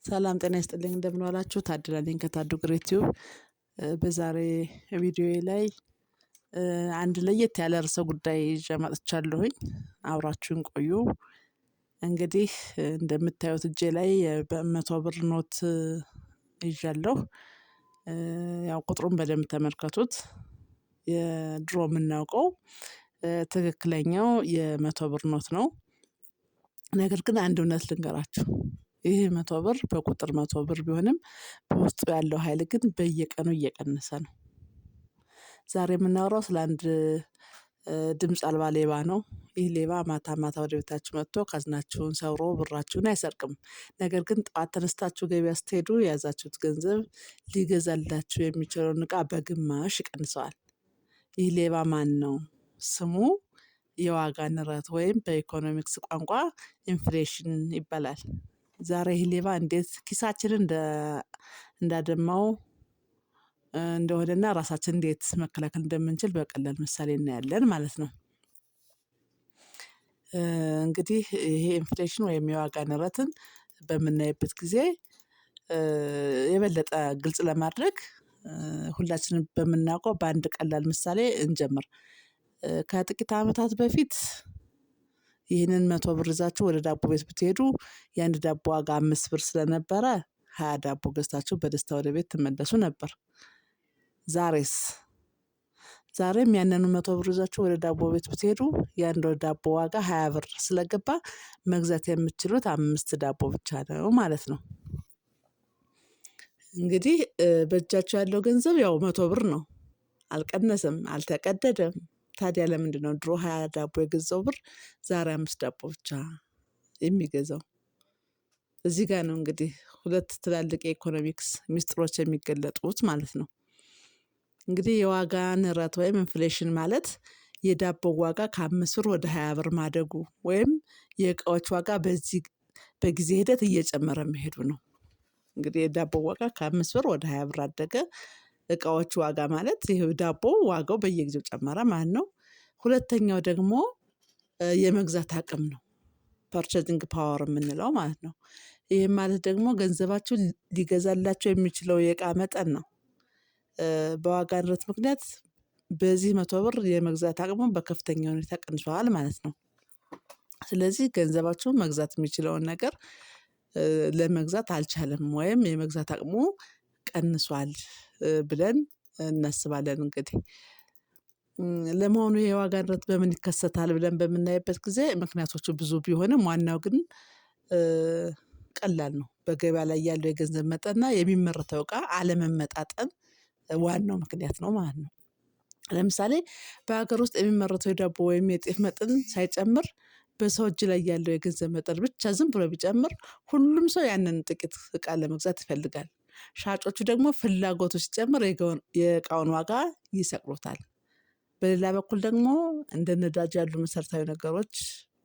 ሰላም ጤና ይስጥልኝ፣ እንደምን ዋላችሁ? ታድላ ነኝ ከታዱ ግሬት ቲዩብ። በዛሬ ቪዲዮዬ ላይ አንድ ለየት ያለ ርዕሰ ጉዳይ ይዤ መጥቻለሁኝ። አብራችሁን ቆዩ። እንግዲህ እንደምታዩት እጄ ላይ በ100 ብር ኖት ይዣለሁ። ያው ቁጥሩን በደንብ ተመልከቱት። የድሮ የምናውቀው ትክክለኛው የ100 ብር ኖት ነው። ነገር ግን አንድ እውነት ልንገራችሁ። ይህ 100 ብር በቁጥር 100 ብር ቢሆንም በውስጡ ያለው ኃይል ግን በየቀኑ እየቀነሰ ነው። ዛሬ የምናወራው ስለ አንድ ድምፅ አልባ ሌባ ነው። ይህ ሌባ ማታ ማታ ወደ ቤታችሁ መጥቶ ካዝናችሁን ሰብሮ ብራችሁን አይሰርቅም። ነገር ግን ጠዋት ተነስታችሁ ገበያ ስትሄዱ የያዛችሁት ገንዘብ ሊገዛላችሁ የሚችለውን እቃ በግማሽ ይቀንሰዋል። ይህ ሌባ ማን ነው? ስሙ የዋጋ ንረት ወይም በኢኮኖሚክስ ቋንቋ inflation ይባላል። ዛሬ ይህ ሌባ እንዴት ኪሳችንን እንዳደማው እንደሆነና ራሳችን እንዴት መከላከል እንደምንችል በቀላል ምሳሌ እናያለን ማለት ነው። እንግዲህ ይሄ inflation ወይም የዋጋ ንረትን በምናይበት ጊዜ የበለጠ ግልጽ ለማድረግ ሁላችንም በምናውቀው በአንድ ቀላል ምሳሌ እንጀምር። ከጥቂት አመታት በፊት ይህንን 100 ብር ይዛችሁ ወደ ዳቦ ቤት ብትሄዱ የአንድ ዳቦ ዋጋ 5 ብር ስለነበረ 20 ዳቦ ገዝታችሁ በደስታ ወደ ቤት ትመለሱ ነበር። ዛሬስ? ዛሬም ያንኑ 100 ብር ይዛችሁ ወደ ዳቦ ቤት ብትሄዱ የአንድ ዳቦ ዋጋ 20 ብር ስለገባ መግዛት የምትችሉት አምስት ዳቦ ብቻ ነው ማለት ነው። እንግዲህ በእጃችሁ ያለው ገንዘብ ያው 100 ብር ነው። አልቀነሰም፣ አልተቀደደም። ታዲያ ለምንድነው ድሮ 20 ዳቦ የገዛው ብር ዛሬ አምስት ዳቦ ብቻ የሚገዛው? እዚህ ጋር ነው እንግዲህ ሁለት ትላልቅ የኢኮኖሚክስ ሚስጥሮች የሚገለጡት ማለት ነው። እንግዲህ የዋጋ ንረት ወይም inflation ማለት የዳቦው ዋጋ ከ5 ብር ወደ 20 ብር ማደጉ ወይም የእቃዎች ዋጋ በዚህ በጊዜ ሂደት እየጨመረ መሄዱ ነው። እንግዲህ የዳቦ ዋጋ ከ5 ብር ወደ 20 ብር አደገ። እቃዎች ዋጋ ማለት ይሄው ዳቦ ዋጋው በየጊዜው ጨመረ ማለት ነው። ሁለተኛው ደግሞ የመግዛት አቅም ነው። Purchasing power የምንለው ማለት ነው። ይህም ማለት ደግሞ ገንዘባችሁ ሊገዛላቸው የሚችለው የእቃ መጠን ነው። በዋጋ ንረት ምክንያት በዚህ 100 ብር የመግዛት አቅሙን በከፍተኛ ሁኔታ ቀንሷል ማለት ነው። ስለዚህ ገንዘባችሁን መግዛት የሚችለውን ነገር ለመግዛት አልቻለም ወይም የመግዛት አቅሙ ቀንሷል ብለን እናስባለን። እንግዲህ ለመሆኑ የዋጋ ንረት በምን ይከሰታል ብለን በምናይበት ጊዜ ምክንያቶቹ ብዙ ቢሆንም ዋናው ግን ቀላል ነው። በገበያ ላይ ያለው የገንዘብ መጠንና የሚመረተው እቃ አለመመጣጠን ዋናው ምክንያት ነው ማለት ነው። ለምሳሌ በሀገር ውስጥ የሚመረተው የዳቦ ወይም የጤፍ መጠን ሳይጨምር በሰው እጅ ላይ ያለው የገንዘብ መጠን ብቻ ዝም ብሎ ቢጨምር ሁሉም ሰው ያንን ጥቂት እቃ ለመግዛት ይፈልጋል። ሻጮቹ ደግሞ ፍላጎቱ ሲጨምር የእቃውን ዋጋ ይሰቅሉታል። በሌላ በኩል ደግሞ እንደ ነዳጅ ያሉ መሰረታዊ ነገሮች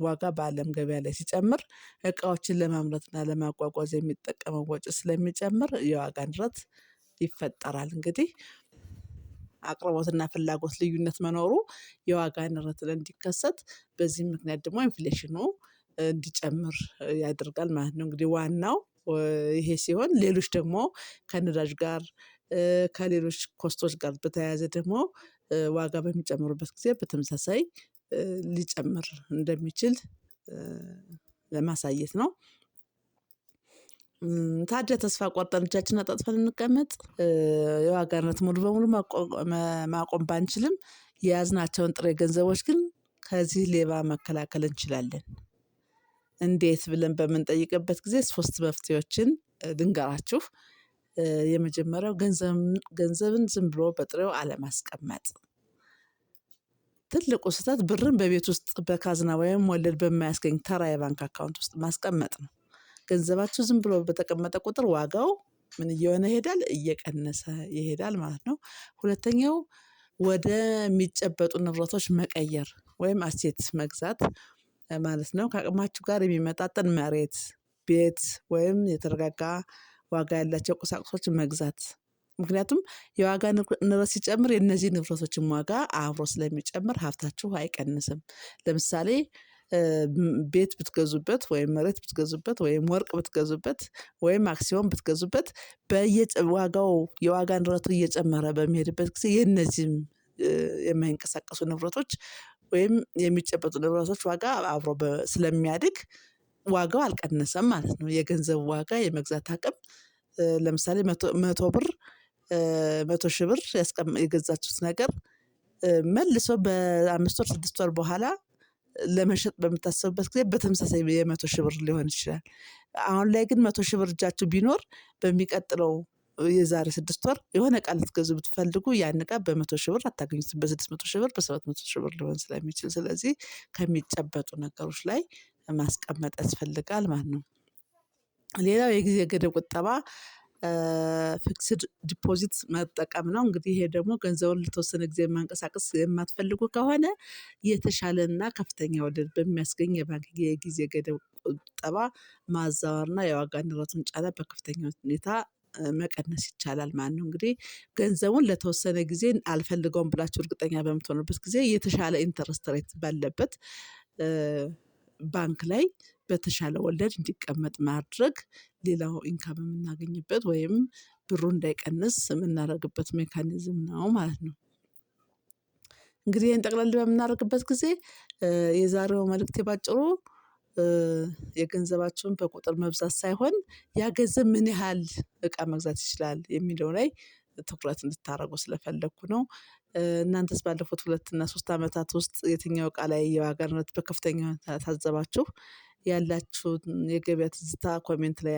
ዋጋ በአለም ገበያ ላይ ሲጨምር እቃዎችን ለማምረትና ለማጓጓዝ የሚጠቀመው ወጪ ስለሚጨምር የዋጋ ንረት ይፈጠራል። እንግዲህ አቅርቦትና ፍላጎት ልዩነት መኖሩ የዋጋ ንረት እንዲከሰት፣ በዚህም ምክንያት ደግሞ inflation ኑ እንዲጨምር ያደርጋል ማለት ነው። እንግዲህ ዋናው ይሄ ሲሆን ሌሎች ደግሞ ከነዳጅ ጋር ከሌሎች cost ኦች ጋር በተያያዘ ደግሞ ዋጋ በሚጨምሩበት ጊዜ በተመሳሳይ ሊጨምር እንደሚችል ለማሳየት ነው። ታዲያ ተስፋ ቆርጠን እጃችንን አጣጥፈን እንቀመጥ? የዋጋ ንረት ሙሉ በሙሉ ማቆም ባንችልም የያዝናቸውን ጥሬ ገንዘቦች ግን ከዚህ ሌባ መከላከል እንችላለን። እንዴት ብለን በምንጠይቅበት ጊዜ ሶስት መፍትሄዎችን ልንገራችሁ። የመጀመሪያው ገንዘብን ዝም ብሎ በጥሬው አለማስቀመጥ። ትልቁ ስህተት ብርን በቤት ውስጥ በካዝና ወይም ወለድ በማያስገኝ ተራ የባንክ account ውስጥ ማስቀመጥ ነው። ገንዘባችሁ ዝም ብሎ በተቀመጠ ቁጥር ዋጋው ምን እየሆነ ይሄዳል? እየቀነሰ ይሄዳል ማለት ነው። ሁለተኛው ወደሚጨበጡ ንብረቶች መቀየር ወይም asset መግዛት ማለት ነው። ከአቅማችሁ ጋር የሚመጣጠን መሬት፣ ቤት ወይም የተረጋጋ ዋጋ ያላቸው ቁሳቁሶችን መግዛት። ምክንያቱም የዋጋ ንረት ሲጨምር የእነዚህ ንብረቶችን ዋጋ አብሮ ስለሚጨምር ሀብታችሁ አይቀንስም። ለምሳሌ ቤት ብትገዙበት ወይም መሬት ብትገዙበት ወይም ወርቅ ብትገዙበት ወይም አክሲዮን ብትገዙበት በየዋጋው የዋጋ ንረቱ እየጨመረ በሚሄድበት ጊዜ የነዚህም የማይንቀሳቀሱ ንብረቶች ወይም የሚጨበጡ ንብረቶች ዋጋ አብሮ ስለሚያድግ ዋጋው አልቀነሰም ማለት ነው። የገንዘብ ዋጋ የመግዛት አቅም ለምሳሌ 100 ብር፣ 100,000 ብር የገዛችሁት ነገር መልሶ በ5 ወር 6 ወር በኋላ ለመሸጥ በምታስቡበት ጊዜ በተመሳሳይ የ100,000 ብር ሊሆን ይችላል። አሁን ላይ ግን 100,000 ብር እጃችሁ ቢኖር በሚቀጥለው የዛሬ 6 ወር የሆነ እቃ ልትገዙ ብትፈልጉ ያን እቃ በ100,000 ብር አታገኙትም። በ600,000 ብር፣ በ700,000 ብር ሊሆን ስለሚችል ስለዚህ ከሚጨበጡ ነገሮች ላይ ማስቀመጥ ያስፈልጋል ማለት ነው። ሌላው የጊዜ ገደብ ቁጠባ fixed deposit መጠቀም ነው። እንግዲህ ይሄ ደግሞ ገንዘቡን ለተወሰነ ጊዜ ማንቀሳቀስ የማትፈልጉ ከሆነ የተሻለና ከፍተኛ ወለድ በሚያስገኝ የባንክ የጊዜ ገደብ ቁጠባ ማዛወርና የዋጋ ንረቱን ጫና በከፍተኛ ሁኔታ መቀነስ ይቻላል ማለት ነው። እንግዲህ ገንዘቡን ለተወሰነ ጊዜ አልፈልገውም ብላችሁ እርግጠኛ በምትሆኑበት ጊዜ የተሻለ interest rate ባለበት ባንክ ላይ በተሻለ ወለድ እንዲቀመጥ ማድረግ ሌላው income የምናገኝበት ወይም ብሩ እንዳይቀንስ የምናደርግበት mechanism ነው ማለት ነው። እንግዲህ ይሄን ጠቅለል በምናደርግበት ጊዜ የዛሬው መልእክቴ ባጭሩ የገንዘባችሁን በቁጥር መብዛት ሳይሆን ያ ገንዘብ ምን ያህል እቃ መግዛት ይችላል የሚለው ላይ ትኩረት እንድታደርጉ ስለፈለኩ ነው። እናንተስ ባለፉት 2 እና 3 አመታት ውስጥ የትኛው እቃ ላይ የዋጋ ንረት በከፍተኛ ታዘባችሁ? ያላችሁን የገበያ ትዝታ comment ላይ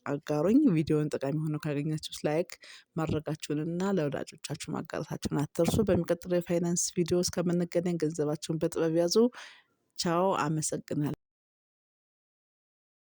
አጋሩኝ። ቪዲዮውን ጠቃሚ ሆኖ ካገኛችሁት like ማድረጋችሁንና ለወዳጆቻችሁ ማጋራታችሁን አትርሱ። በሚቀጥለው የፋይናንስ ቪዲዮ እስከምንገናኝ ገንዘባችሁን በጥበብ ያዙ። ቻው፣ አመሰግናለሁ።